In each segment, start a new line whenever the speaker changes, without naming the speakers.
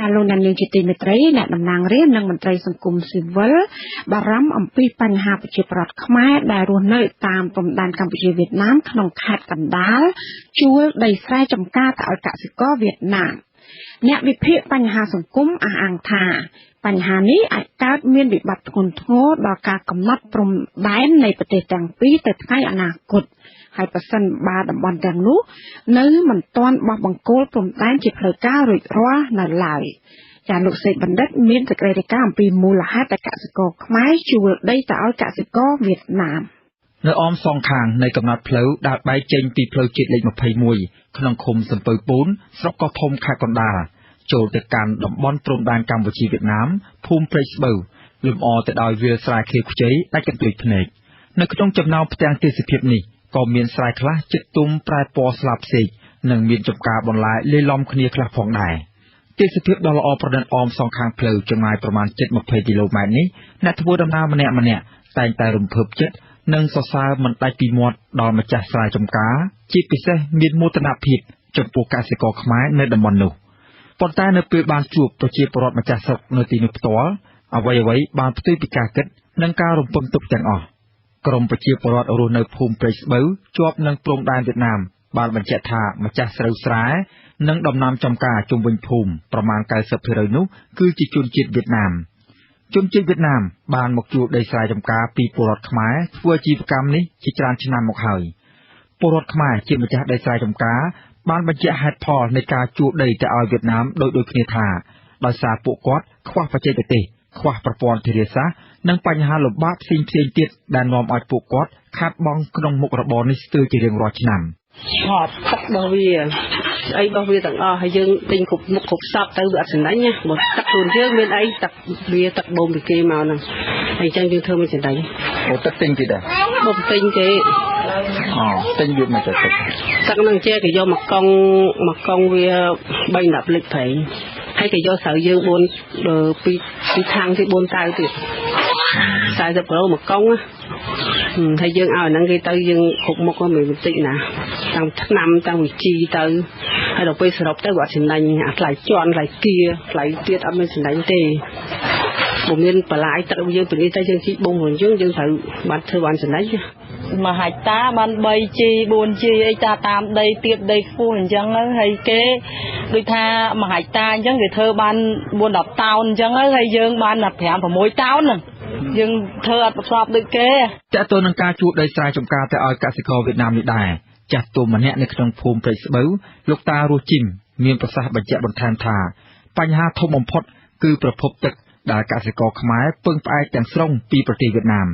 ចាលោកអ្នកនាងជាទីមេត្រីអ្នកតំណាងរាស្ត្រនិងមន្ត្រីសង្គមស៊ីវិលបារម្ភអំពីបញ្ហាប្រជាពលរដ្ឋខ្មែរដែលរស់នៅតាមព្រំដែនកម្ពុជាវៀតណាមក្នុងខេត្តកណ្ដាលជួលដីស្រែចម្ការទៅឲ្យកសិករវៀតណាមអ្នកវិភាគបញ្ហាសង្គមអះអាងថាបញ្ហានេះអាចកើតមានវិបត្តិធ្ងន់ធ្ងរដល់ការកំណត់ព្រំដែននៃប្រទេសទាំងពីរទៅថ្ងៃអនាគតហើយប្រសិនបើតំបន់ទាំងនោះនៅមិនទាន់បោះបង្គោលព្រំដែនជាផ្លូវការរួចរាល់នៅឡើយចាលោកសេកបណ្ឌិតមានសេចក្តីរាយការណ៍អំពីមូលហេតុដែលកសិករខ្មែរជួលដីទៅឲ្យកសិករវៀតណាម
នៅអមសងខាងនៃកំណត់ផ្លូវដែលបែកចេញពីផ្លូវជាតិលេខ21ក្នុងឃុំសំពៅពូនស្រុកកោះធំខេត្តកណ្ដាលចូលទៅកាន់តំបន់ព្រំដែនកម្ពុជាវៀតណាមភូមិព្រែកស្បូវលម្អទៅដោយវាលស្រែខៀវខ្ចីដាច់កន្ទុយភ្នែកនៅក្នុងចំណោមផ្ទាំងទេសភាពនេះក៏មានស្រែខ្លះជិតទុំប្រែពណ៌ស្លាបសេកនិងមានចំការបន្លែលាយឡំគ្នាខ្លះផងដែរទេសភាពដ៏ល្អប្រណិតអមសងខាងផ្លូវចម្ងាយប្រមាណជិត20គីឡូម៉ែត្រនេះអ្នកធ្វើដំណើរម្នាក់ៗតែងតែរំភើបចិត្តនិងសរសើរមិនដាច់ពីមាត់ដល់ម្ចាស់ស្រែចម្ការជាពិសេសមានមោទនភាពចំពោះកសិករខ្មែរនៅតំបន់នោះប៉ុន្តែនៅពេលបានជួបប្រជាពលរដ្ឋម្ចាស់ស្រុកនៅទីនោះផ្ទាល់អ្វីៗបានផ្ទុយពីការគិតនិងការរំពឹងទុកទាំងអស់ក្រុមប្រជាពលរដ្ឋរស់នៅភូមិព្រែកស្បូវជាប់នឹងព្រំដែនវៀតណាមបានបញ្ជាក់ថាម្ចាស់ស្រូវស្រែនិងដំណាំចម្ការជុំវិញភូមិប្រមាណ 90% នោះគឺជាជនជាតិវៀតណាមជនជាតិវៀតណាមបានមកជួលដីស្រែចម្ការពីពលរដ្ឋខ្មែរធ្វើអាជីវកម្មនេះជាច្រើនឆ្នាំមកហើយពលរដ្ឋខ្មែរជាម្ចាស់ដីស្រែចម្ការបានបញ្ជាក់ហេតុផលនៃការជួលដីទៅឲ្យវៀតណាមដោយគ្នាថាដោយសារពួកគាត់ខ្វះបច្ចេកទេសខ្វះប្រព័ន្ធធារាសាស្ត្រនិងបញ្ហាលំបាកផ្សេងៗទៀតដែលនាំឲ្យពួកគាត់ខាតបង់ក្នុងមុខរបរនេះស្ទើរជារៀងរាល់ឆ្នាំ
ហប់ទឹករបស់វាស្អីរបស់វាទាំងអស់ហើយយើងទិញគ្រប់មុខគ្រប់សពទៅវាអត់ចំណេញណាបើទឹកខ្លួនយើងមានអីទឹកវាទឹកបូមពីគេមកហ្នឹងហើយអញ្ចឹងយើងធ្វើមិនចំណេញ
អូទឹកទិញគេដែរ
បូមទិញគេ
អូទិញវាមកទៅទឹក
ហ្នឹងចេះគេយកមកកង់វា3 10លីត្រប្រេងហើយគេយកស្រូវយើង4ពីខាងទី4តៅទៀត40គីឡូមកកង់ណាហើយយើងឲ្យហ្នឹងគេទៅយើងគ្រប់មុខមិនបន្តិចណាតាំងឆ្នាំតាំងវិជីទៅហើយដល់ពេលសរុបទៅវាអត់ចំណេញអាថ្លៃជន់ថ្លៃគៀថ្លៃទៀតអត់មានចំណេញទេបើមានបន្លាយទឹកយើងពីនេះទៅយើងជីបង់ខ្លួនយើងយើងត្រូវបានធ្វើបានចំណេញ
មួយហិកតាបាន 3G 4G អីតាតាមដីទៀបដីខ្ពស់អញ្ចឹងហើយគេដូចថាមួយហិកតាអញ្ចឹងគេធ្វើបាន4 10តោនអញ្ចឹងហើយយើងបាន5 6តោនហ្នឹងយើងធ្វើអត់ប្រសពដូចគេ
តើតើនឹងការជួលដីស្រែចម្ការទៅឲ្យកសិករវៀតណាមនេះដែរចាស់ទុំម្នាក់នៅក្នុងភូមិព្រែកស្បូវលោកតារស់ជីមមានប្រសាសន៍បញ្ជាក់បន្ថែមថាបញ្ហាធំបំផុតគឺប្រភពទឹកដែលកសិករខ្មែរពឹងផ្អែកទាំងស្រុងពីប្រទេសវៀតណាម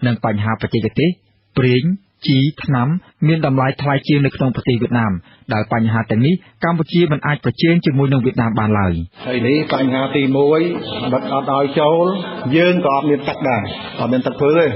និងបញ្ហាបច្ចេកទេសប្រេងជីថ្នាំមានតម្លៃថ្លៃជាងនៅក្នុងប្រទេសវៀតណាមដែលបញ្ហាទាំងនេះកម្ពុជាមិនអាចប្រជែងជាមួយនឹងវៀតណាមបានឡើយ
ហើយនេះបញ្ហាទី1បិទអត់ឲ្យចូលយើងក៏អត់មានទឹកដែរអត់មានទឹកធ្វើទេ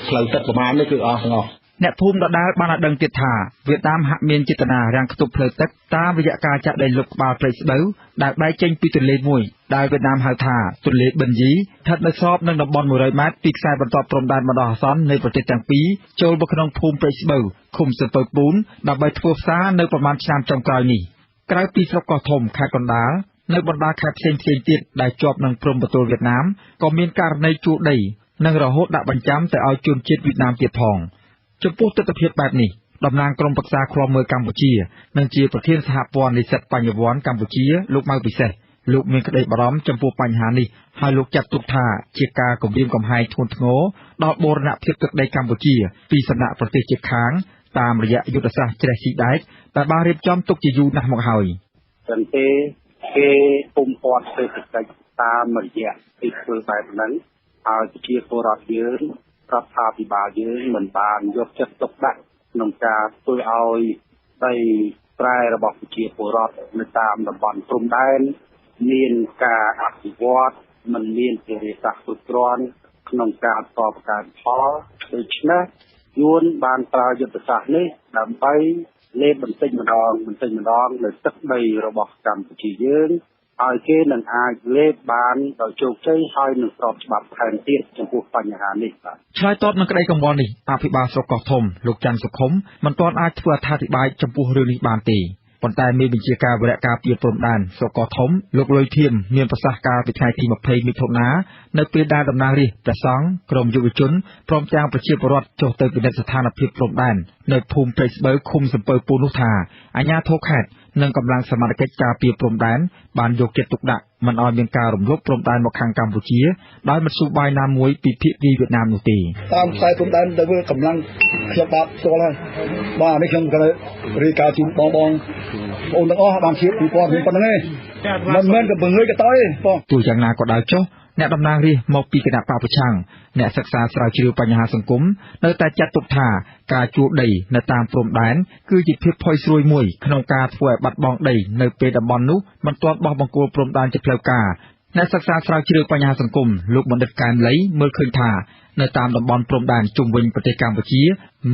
ផ្លូវទឹកប្រមាណនេះគឺអស់ទាំងអស់
អ្នកភូមិដដែលបានឲ្យដឹងទៀតថាវៀតណាមហាក់មានចេតនារាំងខ្ទប់ផ្លូវទឹកតាមរយៈការចាក់ដីលុបក្បាលព្រែកស្បូវដែលបែកចេញពីទន្លេមួយដែលវៀតណាមហៅថាទន្លេបិនយីស្ថិតនៅស្របនឹងតំបន់100ម៉ែត្រពីខ្សែបន្ទាត់ព្រំដែនបណ្ដោះអាសន្ននៃប្រទេសទាំងពីរចូលមកក្នុងភូមិព្រែកស្បូវឃុំសំពៅពូនដើម្បីធ្វើផ្សារនៅប្រមាណឆ្នាំចុងក្រោយនេះក្រៅពីស្រុកកោះធំខេត្តកណ្ដាលនៅបណ្ដាខេត្តផ្សេងៗទៀតដែលជាប់នឹងព្រំប្រទល់វៀតណាមក៏មានករណីជួលដីនិងរហូតដាក់បញ្ចាំទៅឲ្យជនជាតិវៀតណាមទៀតផងចំពោះទិដ្ឋភាពបែបនេះតំណាងក្រុមប្រឹក្សាឃ្លាំមើលកម្ពុជានិងជាប្រធានសហព័ន្ធនិស្សិតបញ្ញវន្តកម្ពុជាលោកម៉ៅពិសេសលោកមានក្តីបារម្ភចំពោះបញ្ហានេះហើយលោកចាត់ទុកថាជាការគំរាមកំហែងធ្ងន់ធ្ងរដល់បូរណភាពទឹកដីកម្ពុជាពីសំណាក់ប្រទេសជិតខាងតាមរយៈយុទ្ធសាស្ត្រច្រេះស៊ីដែកដែលបានរៀបចំទុកជាយូរណាស់មកហើយ
ប៉ុន្តែគេពុំព័ទ្ធសេដ្ឋកិច្ចតាមរយៈទីធ្វើបែបហ្នឹងហើយប្រជាពលរដ្ឋយើងរដ្ឋាភិបាលយើងមិនបានយកចិត្តទុកដាក់ក្នុងការធ្វើឲ្យដីស្រែរបស់ប្រជាពលរដ្ឋនៅតាមតំបន់ព្រំដែនមានការអភិវឌ្ឍមិនមានធារាសាស្ត្រគ្រប់គ្រាន់ក្នុងការតបការផលដូច្នេះយួនបានប្រើយុទ្ធសាស្ត្រនេះដើម្បីលេបបន្តិចម្ដងបន្តិចម្ដងនៅទឹកដីរបស់កម្ពុជាយើងហើយគេនឹងអាចលេបបានដោយជោគជ័យហើយនឹងស្របច្បាប់ថែមទៀតចំពោះបញ្ហានេះបាទ
ឆ្លើយតបនឹងក្តីកង្វល់នេះអភិបាលស្រុកកោះធំលោកច័ន្ទសុខុមមិនទាន់អាចធ្វើអត្ថាធិប្បាយចំពោះរឿងនេះបានទេ ប៉ុន្តែមេបញ្ជាការវរៈការពារព្រំដែនស្រុកកោះធំ លោកលុយធៀម មានប្រសាសន៍កាលពីថ្ងៃទី២០ មិថុនា នៅពេលដែលតំណាងរាស្ត្រ ព្រះសង្ឃ ក្រុមយុវជន ព្រមទាំងប្រជាពលរដ្ឋចុះទៅពិនិត្យស្ថានភាពព្រំដែននៅភូមិព្រែកស្បូវ ឃុំសំពៅពូន នោះថា អាជ្ញាធរខេត្ត និងកម្លាំងសមត្ថកិច្ចការពារព្រំដែន បានយកចិត្តទុកដាក់មិនឲ្យមានការរំលោភព្រំដែនមកខាងកម្ពុជា ដោយមធ្យោបាយណាមួយពីភាគីវៀតណាមនោះទេ។
តាមខ្សែព្រំដែនទៅកម្លាំងខ្ញុំបាទផ្ទាល់ហើយ បាទនេះខ្ញុំក៏រាយការណ៍ជូនបងប្អូនទាំងអស់បានជ្រាបពីព័ត៌មានប៉ុណ្្នឹងឯង មិនមែនក៏បង្ងើយកតយទេបង
។ ទោះយ៉ាងណាក៏ដោយចុះ អ្នកតំណាងរាស្ត្រមកពីគណបក្សប្រឆាំង អ្នកសិក្សាស្រាវជ្រាវបញ្ហាសង្គម នៅតែចាត់ទុកថា ការជួលដីនៅតាមព្រំដែន គឺជាភាពផុយស្រួយមួយក្នុងការធ្វើឲ្យបាត់បង់ដីនៅពេលតំបន់នោះមិនទាន់បោះបង្គោលព្រំដែនជាផ្លូវការ។ អ្នកសិក្សាស្រាវជ្រាវបញ្ហាសង្គម លោកបណ្ឌិតកែមលី មើលឃើញថា នៅតាមតំបន់ព្រំដែនជុំវិញប្រទេសកម្ពុជា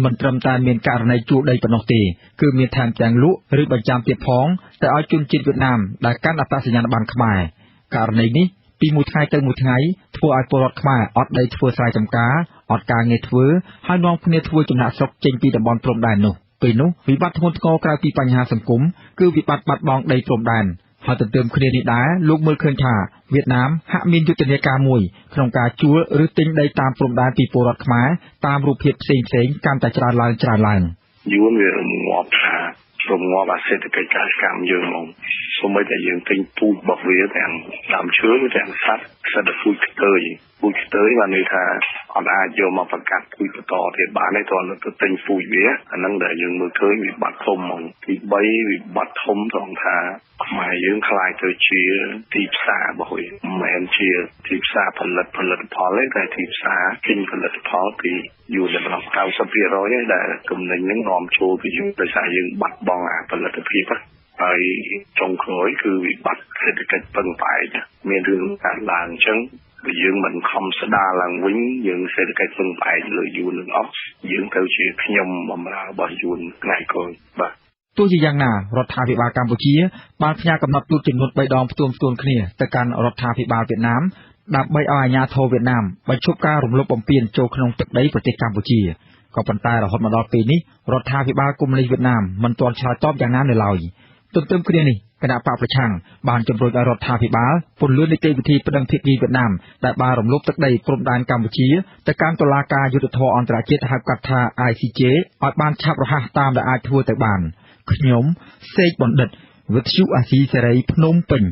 មិនត្រឹមតែមានករណីជួលដីប៉ុណ្ណោះទេ គឺមានថែមទាំងលក់ ឬបញ្ចាំទៀតផង ទៅឲ្យជនជាតិវៀតណាមដែលកាន់អត្តសញ្ញាណប័ណ្ណខ្មែរ។ ករណីនេះពីមួយថ្ងៃទៅមួយថ្ងៃ ធ្វើឲ្យពលរដ្ឋខ្មែរអត់ដីធ្វើស្រែចម្ការ អត់ការងារធ្វើ ហើយនាំគ្នាធ្វើចំណាកស្រុកចេញពីតំបន់ព្រំដែននោះ។ ពេលនោះ វិបត្តិធ្ងន់ធ្ងរក្រៅពីបញ្ហាសង្គម គឺវិបត្តិបាត់បង់ដីព្រំដែន។ ហើយទន្ទឹមគ្នានេះដែរ លោកមើលឃើញថា វៀតណាមហាក់មានយុទ្ធនាការមួយក្នុងការជួល ឬទិញដីតាមព្រំដែនពីពលរដ្ឋខ្មែរតាមរូបភាពផ្សេងៗកាន់តែច្រើនឡើងៗ
។ យួនវារងាប់ថារងាប់អាសេដ្ឋកិច្ចកសិកម្មយើងហ្មង សូម្បីតែយើងទិញពូជរបស់វាទាំងដើមឈើទាំងសត្វ សិតតែពូជខ្ទើយ ពូជខ្ទើយបានន័យថាអត់អាចយកមកបង្កាត់ពូជបន្តទៀតបានទេ គ្រាន់តែទៅទិញពូជវា អាហ្នឹងដែលយើងមើលឃើញវិបត្តិធំហ្មង។ ទី3 វិបត្តិធំត្រង់ថាខ្មែរយើងក្លាយទៅជាទីផ្សាររបស់វា មិនមែនជាទីផ្សារផលិតផលិតផលទេ តែទីផ្សារទិញផលិតផលពីយួនតែម្ដង 90% ឯដែលទំនិញហ្នឹងនាំចូលពីយួន ដោយសារយើងបាត់បង់អាផលិតភាពហើយ។ ចុងក្រោយគឺវិបត្តិសេដ្ឋកិច្ចពឹងផ្អែក មានរឿងកើតឡើងអញ្ចឹង បើយើងមិនខំស្ដារឡើងវិញ យើងសេដ្ឋកិច្ចពឹងផ្អែកលើយួនទាំងអស់ យើងទៅជាខ្ញុំបម្រើរបស់យួនថ្ងៃក្រោយបាទ។
ទោះជាយ៉ាងណា រដ្ឋាភិបាលកម្ពុជាបានផ្ញើកំណត់ទូតចំនួន3ដងផ្ទួនៗគ្នាទៅកាន់រដ្ឋាភិបាលវៀតណាម ដើម្បីឲ្យអាជ្ញាធរវៀតណាមបញ្ឈប់ការរំលោភបំពានចូលក្នុងទឹកដីប្រទេសកម្ពុជា ក៏ប៉ុន្តែរហូតមកដល់ពេលនេះ រដ្ឋាភិបាលកុម្មុយនីស្តវៀតណាមមិនទាន់ឆ្លើយតបយ៉ាងណានៅឡើយ។ ទន្ទឹមគ្នានេះ គណបក្សប្រឆាំងបានជំរុញឲ្យរដ្ឋាភិបាលពន្លឿននីតិវិធីប្តឹងភាគីវៀតណាមដែលបានរំលោភទឹកដីព្រំដែនកម្ពុជាទៅកាន់តុលាការយុត្តិធម៌អន្តរជាតិហៅកាត់ថា ICJ ឲ្យបានឆាប់រហ័សតាមដែលអាចធ្វើទៅបាន។ ខ្ញុំសេកបណ្ឌិត វិទ្យុអាស៊ីសេរីភ្នំពេញ។